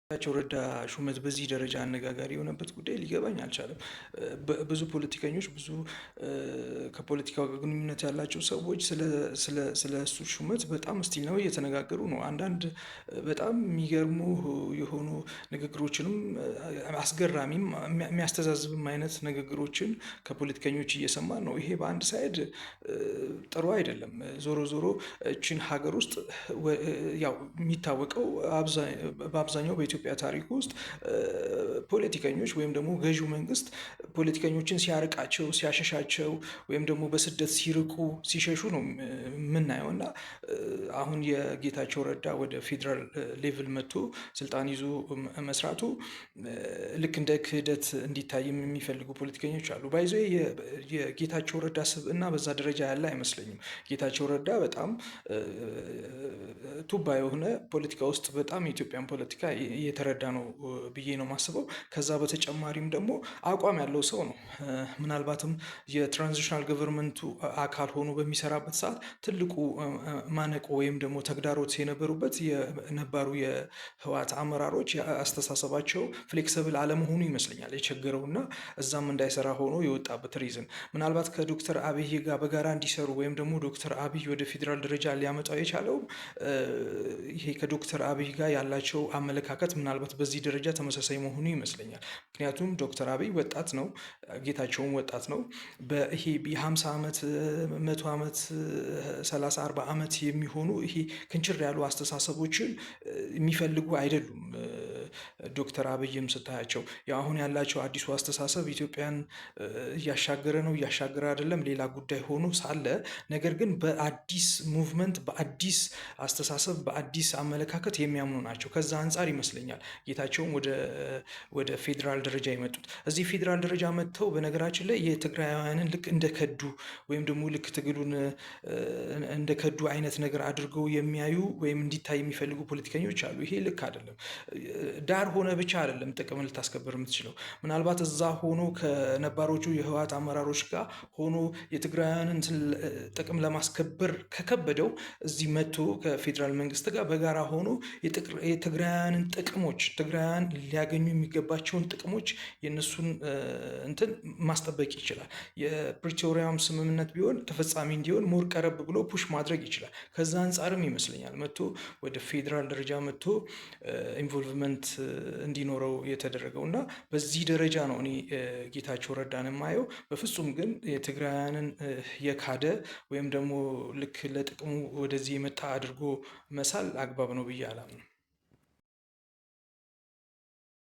ጌታቸው ረዳ ሹመት በዚህ ደረጃ አነጋጋሪ የሆነበት ጉዳይ ሊገባኝ አልቻለም። ብዙ ፖለቲከኞች፣ ብዙ ከፖለቲካው ጋር ግንኙነት ያላቸው ሰዎች ስለ እሱ ሹመት በጣም still ነው እየተነጋገሩ ነው። አንዳንድ በጣም የሚገርሙ የሆኑ ንግግሮችንም፣ አስገራሚም የሚያስተዛዝብም አይነት ንግግሮችን ከፖለቲከኞች እየሰማን ነው። ይሄ በአንድ side ጥሩ አይደለም። ዞሮ ዞሮ እችን ሀገር ውስጥ ያው የሚታወቀው በአብዛኛው በኢትዮጵያ ታሪክ ውስጥ ፖለቲከኞች ወይም ደግሞ ገዢው መንግስት ፖለቲከኞችን ሲያርቃቸው፣ ሲያሸሻቸው ወይም ደግሞ በስደት ሲርቁ፣ ሲሸሹ ነው የምናየው። እና አሁን የጌታቸው ረዳ ወደ ፌዴራል level መጥቶ ስልጣን ይዞ መስራቱ ልክ እንደ ክህደት እንዲታይም የሚፈልጉ ፖለቲከኞች አሉ። By the way፣ የጌታቸው ረዳ ስብዕና በዛ ደረጃ ያለ አይመስለኝም። ጌታቸው ረዳ በጣም ቱባ የሆነ፣ ፖለቲካ ውስጥ በጣም የኢትዮጵያን ፖለቲካ የተረዳ ነው ብዬ ነው የማስበው። ከዛ በተጨማሪም ደግሞ አቋም ያለው ሰው ነው። ምናልባትም የ transitional government ኡ አካል ሆኖ በሚሰራበት ሰዓት ትልቁ ማነቆ ወይም ደግሞ ተግዳሮት የነበሩበት የነባሩ የህወሓት አመራሮች አስተሳሰባቸው flexible አለመሆኑ ይመስለኛል የቸገረው እና እዛም እንዳይሰራ ሆኖ የወጣበት reason። ምናልባት ከዶክተር አብይ ጋር በጋራ እንዲሰሩ ወይም ደግሞ ዶክተር አብይ ወደ ፌዴራል ደረጃ ሊያመጣው የቻለው ይሄ ከዶክተር አብይ ጋር ያላቸው አመለካከት ምናልባት በዚህ ደረጃ ተመሳሳይ መሆኑ ይመስለኛል። ምክንያቱም ዶክተር አብይ ወጣት ነው፣ ጌታቸውም ወጣት ነው። በይሄ የ50 ዓመት፣ 100 ዓመት፣ 30፣ 40 ዓመት የሚሆኑ ይሄ ክንችር ያሉ አስተሳሰቦችን የሚፈልጉ አይደሉም። ዶክተር አብይም ስታያቸው አሁን ያላቸው አዲሱ አስተሳሰብ ኢትዮጵያን እያሻገረ ነው እያሻገረ አይደለም ሌላ ጉዳይ ሆኖ ሳለ፣ ነገር ግን በአዲስ movement፣ በአዲስ አስተሳሰብ፣ በአዲስ አመለካከት የሚያምኑ ናቸው። ከዛ አንጻር ይመስለኛል ጌታቸውም ወደ ፌዴራል ደረጃ የመጡት። እዚህ ፌዴራል ደረጃ መጥተው በነገራችን ላይ የትግራውያንን ልክ እንደከዱ ወይም ደግሞ ልክ ትግሉን እንደከዱ አይነት ነገር አድርገው የሚያዩ ወይም እንዲታይ የሚፈልጉ ፖለቲከኞች አሉ። ይሄ ልክ አይደለም። ዳር ሆነ ብቻ አይደለም ጥቅም ልታስከብር የምትችለው። ምናልባት እዛ ሆኖ ከነባሮቹ የህወሓት አመራሮች ጋር ሆኖ የትግራውያንን ጥቅም ለማስከበር ከከበደው፣ እዚህ መጥቶ ከፌዴራል መንግስት ጋር በጋራ ሆኖ የትግራውያንን ጥቅሞች፣ ትግራውያን ሊያገኙ የሚገባቸውን ጥቅሞች፣ የእነሱን እንትን ማስጠበቅ ይችላል። የፕሪቶሪያም ስምምነት ቢሆን ተፈጻሚ እንዲሆን more ቀረብ ብሎ push ማድረግ ይችላል። ከዛ አንጻርም ይመስለኛል መጥቶ ወደ ፌዴራል ደረጃ መጥቶ involvement እንዲኖረው የተደረገው። እና በዚህ ደረጃ ነው እኔ ጌታቸው ረዳን የማየው። በፍጹም ግን የትግራውያንን የካደ ወይም ደግሞ ልክ ለጥቅሙ ወደዚህ የመጣ አድርጎ መሳል አግባብ ነው ብዬ አላምንም።